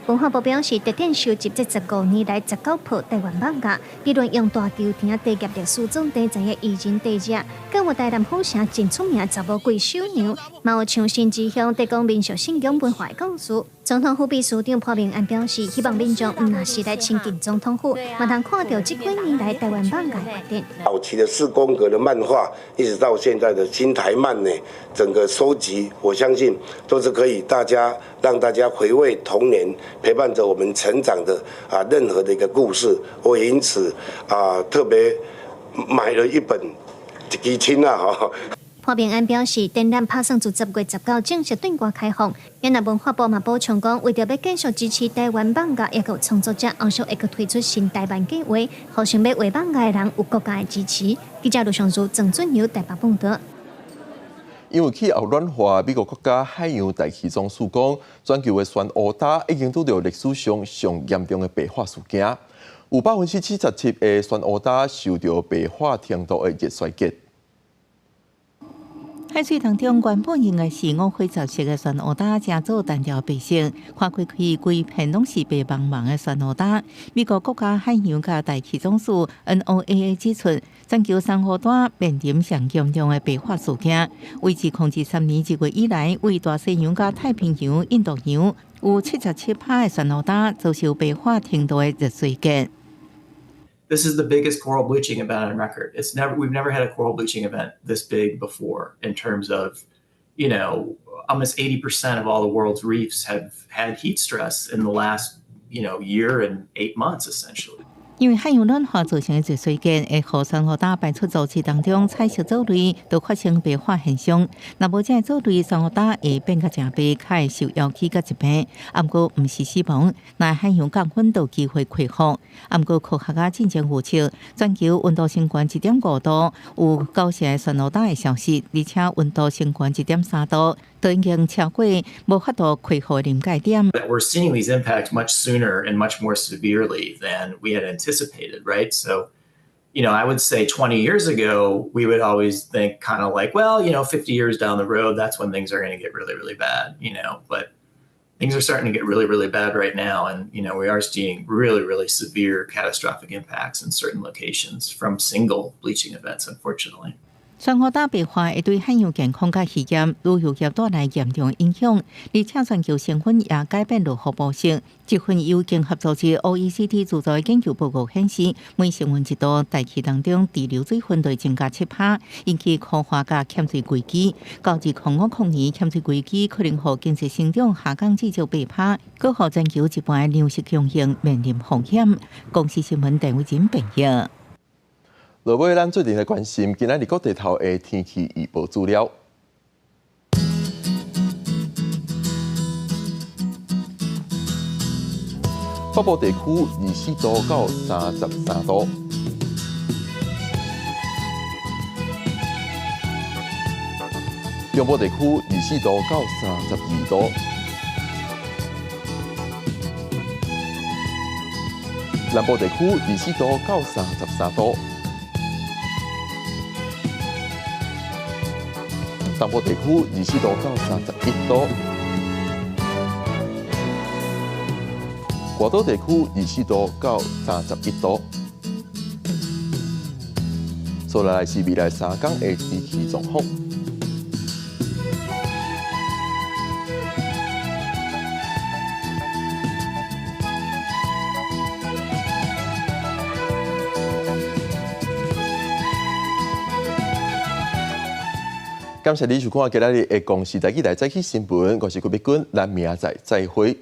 文化部表示，特展收集這15年來19部台灣艋舺，比如用大球廳地業歷史總題材的異人地者，閣有台南府城真出名查某鬼繡娘，嘛有像心之鄉提供民俗信仰文化的故事。總統府秘書長潘明安表示，希望民眾毋若是來親近總統府，嘛通看著這幾年來台灣艋舺的發展。早期的四宮格的漫畫，一直到現在的新台漫呢，整個收集，我相信都是可以大家讓大家回味童年，陪伴着我們成長的啊任何的一個故事。我也因此啊特別買了一本一支親啊。潘平安表示，展覽拍算自10月19正式對外開放。另外文化部嘛補充講，為著欲繼續支持台灣漫畫，抑閣有創作者，後續會閣推出新台漫計劃，予想欲畫漫畫的人有國家的支持。記者盧尚如、鄭俊友台北報導。因為氣候暖化，美國國家海洋大氣總署講，全球的珊瑚礁已經拄著歷史上上嚴重的白化事件，有77%的珊瑚礁受著白化程度的熱衰竭。海水當中原本應該是五灰雜色的珊瑚礁，成做單調白色，看開去規片攏是白茫茫的珊瑚礁。美國國家海洋佮大氣總署 NOAA 指出，全球珊瑚礁面臨上嚴重的白化事件。維持2023年1月以來，位大西洋佮太平洋、印度洋有77%的珊瑚礁遭受白化程度的熱衰竭。 This is the biggest coral bleaching event on record. It's never we've never had a coral bleaching event this big before in terms of, almost 80% of all the world's reefs have had heat stress in the last, year and 8 months essentially. 因為海洋暖化造成的熱衰竭，會予珊瑚礁排出藻池當中彩色藻類都發生白化現象。若無這个藻類，珊瑚礁會變較誠白，較會受妖氣佮疾病。毋過毋是死亡，若海洋降溫就有機會恢復。毋過科學家進前預測，全球溫度升懸1.5度，有9成的珊瑚礁會消失，而且溫度升懸1.3度，都已經超過無法度恢復的臨界點。 That we're seeing these impacts much sooner and much more severely than we had anticipated, right? So, I would say 20 years ago, we would always think kind of like, well, 50 years down the road, that's when things are going to get really, really bad, but things are starting to get really, really bad right now. And, we are seeing really, really severe catastrophic impacts in certain locations from single bleaching events, unfortunately. 珊瑚礁白化會對海洋健康佮漁業、旅遊業帶來嚴重影響，而且全球升溫也改變落雨模式。這份由經合組織 OECD 資助的研究報告顯示，每升溫1度，大氣當中滯留水分就會增加7%，引起枯旱佮欠水危機。到2050年，欠水危機可能予經濟成長下降至少8%，閣予全球一半的糧食供應面臨風險。公視新聞鄧偉珍編譯。落尾，咱做陣來關心今仔日各地頭的天氣預報資料。北部地區24度到33度，中部地區24度到32度，南部地區24度到33度。東部地區24度到31度，外島地區24度到31度。接落來是未來3天的天氣狀況。感謝你收看今仔日的公視台語台早起新聞，我是郭碧君，咱明仔載再會。